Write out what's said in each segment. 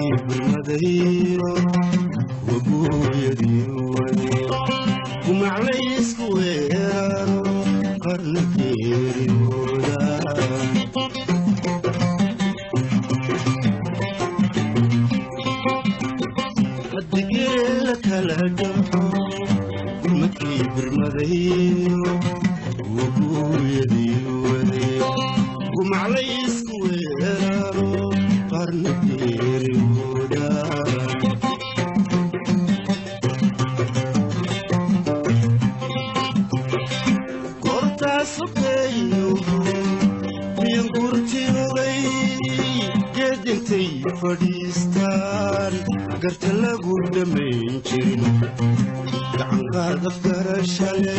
Gurmadkii birmadayo waguuyadii waday gumaclaysku weeraro qarna geeriyooda. Hadigee la kala dhaco gurmadkii birmadayo waguuyadii waday gumaclaysku weeraro qarna geeriyooda. Goortaa sokeeyuhu miyan gurtiyogay geedintay fadhiistaan garta lagu dhammayn jirin gacanqaad afgarashale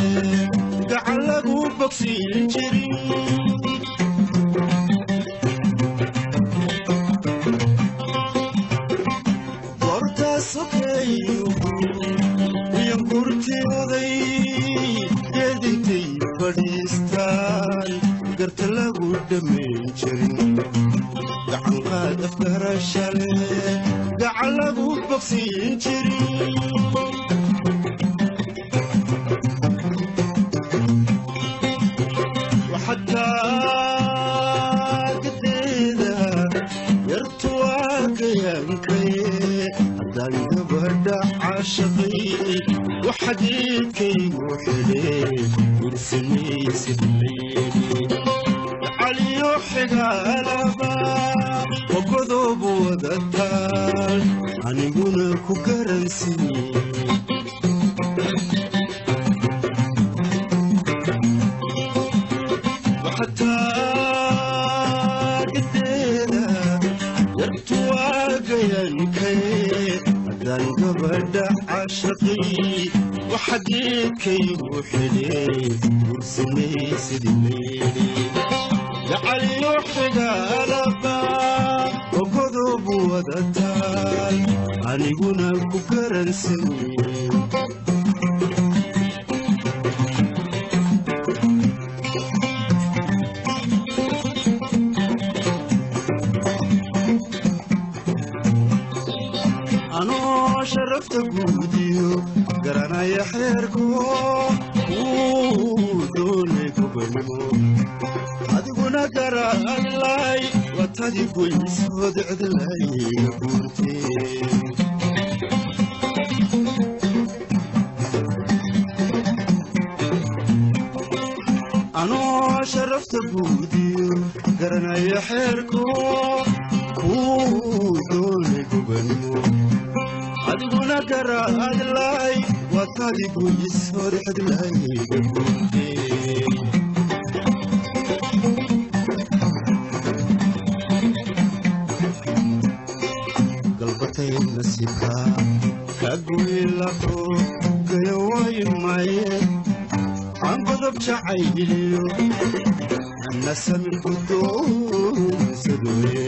gacan lagu bogsiin jirin. Goortaa sokeeyuhu miyan gurtiyogay geedintay fadhiistaan garta lagu dhammayn jirin gacanqaad afgarashale gacan lagu bogsiin jirin. Waxataa gadeeda yartu waa gayaankaye haddaan gabadha caashaqay waxadiidkaygu xidhe gursamaysid layidhi caliyo xigaalaba ogodob wadataan aniguna ku garansiiye. Waxataa gadeeda yartu waa gayaankaye haddaan gabadha caashaqay waxadiidkaygu xidhe gursamaysid layidhi gacaliyo xigaalaba ogodob wadataan aniguna ku garansanye. Anoo sharafta guudiyo garanaya xeerko wuu doonay gobanimo adiguna garaadlay watadii goysood cidlayga guurtee. Anoo sharafta guudiyo garanaya xeerko kuu doonay gobanimo adiguna garaadlay watadii goysood cidlayga guurtee. Galbatay nasiibka ka goylaqo gayoway maye aan godob jacayliyo ana samir gudoonsadoye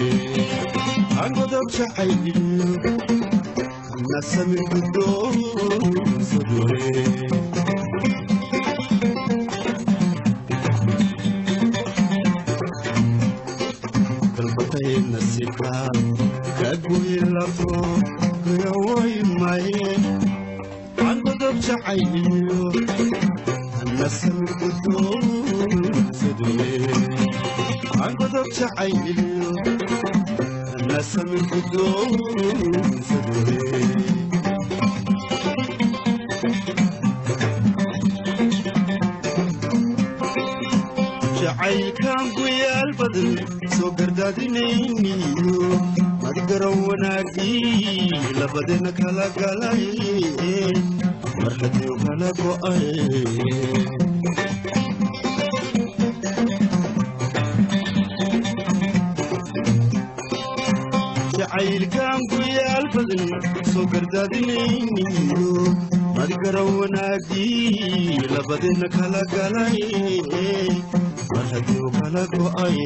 aan godob jacayliyo ana samir gudoonsadoye. Galbatay nasiibka ka goylaqo gayoway maye aan godob jacayliyo ana samir gudoonsadoye aan godob jacayliyo ana samir gudoonsadoye. Jacaylkan guyaal badan soo gardaadinayniyo madgaran wanaagii labadina kala galay mar haddii kala go'ay. Jacaylkan guyaal badan soo gardaadinayniyo madgaran wanaagii labadina kala galay mar haddii kala go'ay.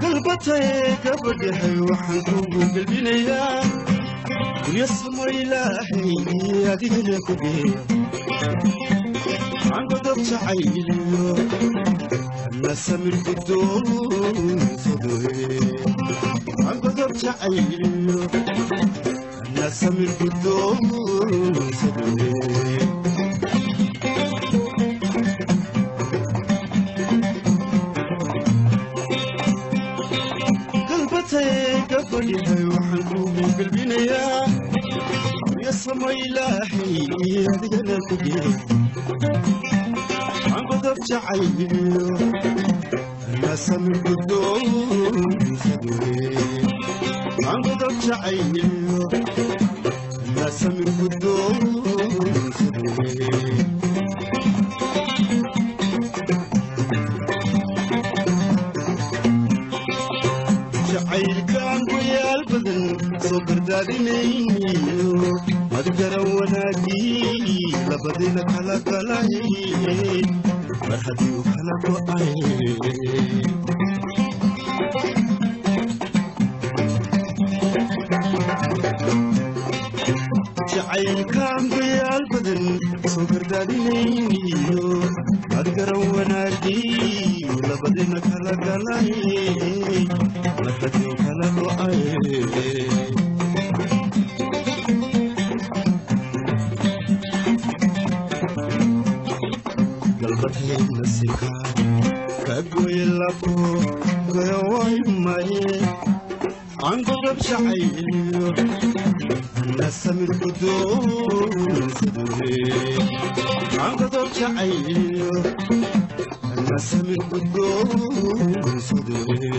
Galbatay gabadhahay waxaan kugu gelbinayaa guryo samo ilaahay adigana ku geeya aan godob Godob jacayliyo na samir guddoonsadoe, aan godob jacayliyo na samir guddoonsadoe. Galbatay gabadhahay, waxaan kugu galbinayaa guryo samo Ilaahay adigana ku geey. Aan godob jacayliyo na samir guddoonsadoe, aan godob jacayliyo na samir guddoonsadoe. Jacaylkaan goyaal badan soo gardaadinayniyo madgaran wanaagii labadina kala galay, mar haddii uu kala go'ay. Jacaylkaan goyaal badan soo gardaadinayniyo madgaran wanaagii labadina kala galay, mar haddii uu kala go'ay. Galbatay nasiibka ka goye labo goyaway maye, aan godob jacayliyo na samir guddoonsadoe, aan godob jacayliyo na samir guddoonsadoe.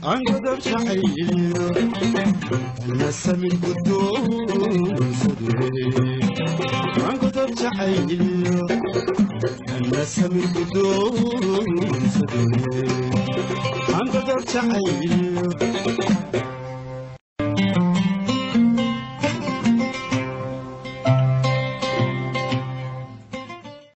Aan godob jacayliyo na samir guddoonsadoe, aan godob jacayliyo na samir guddoonsadoe, aan godob jacayliyo.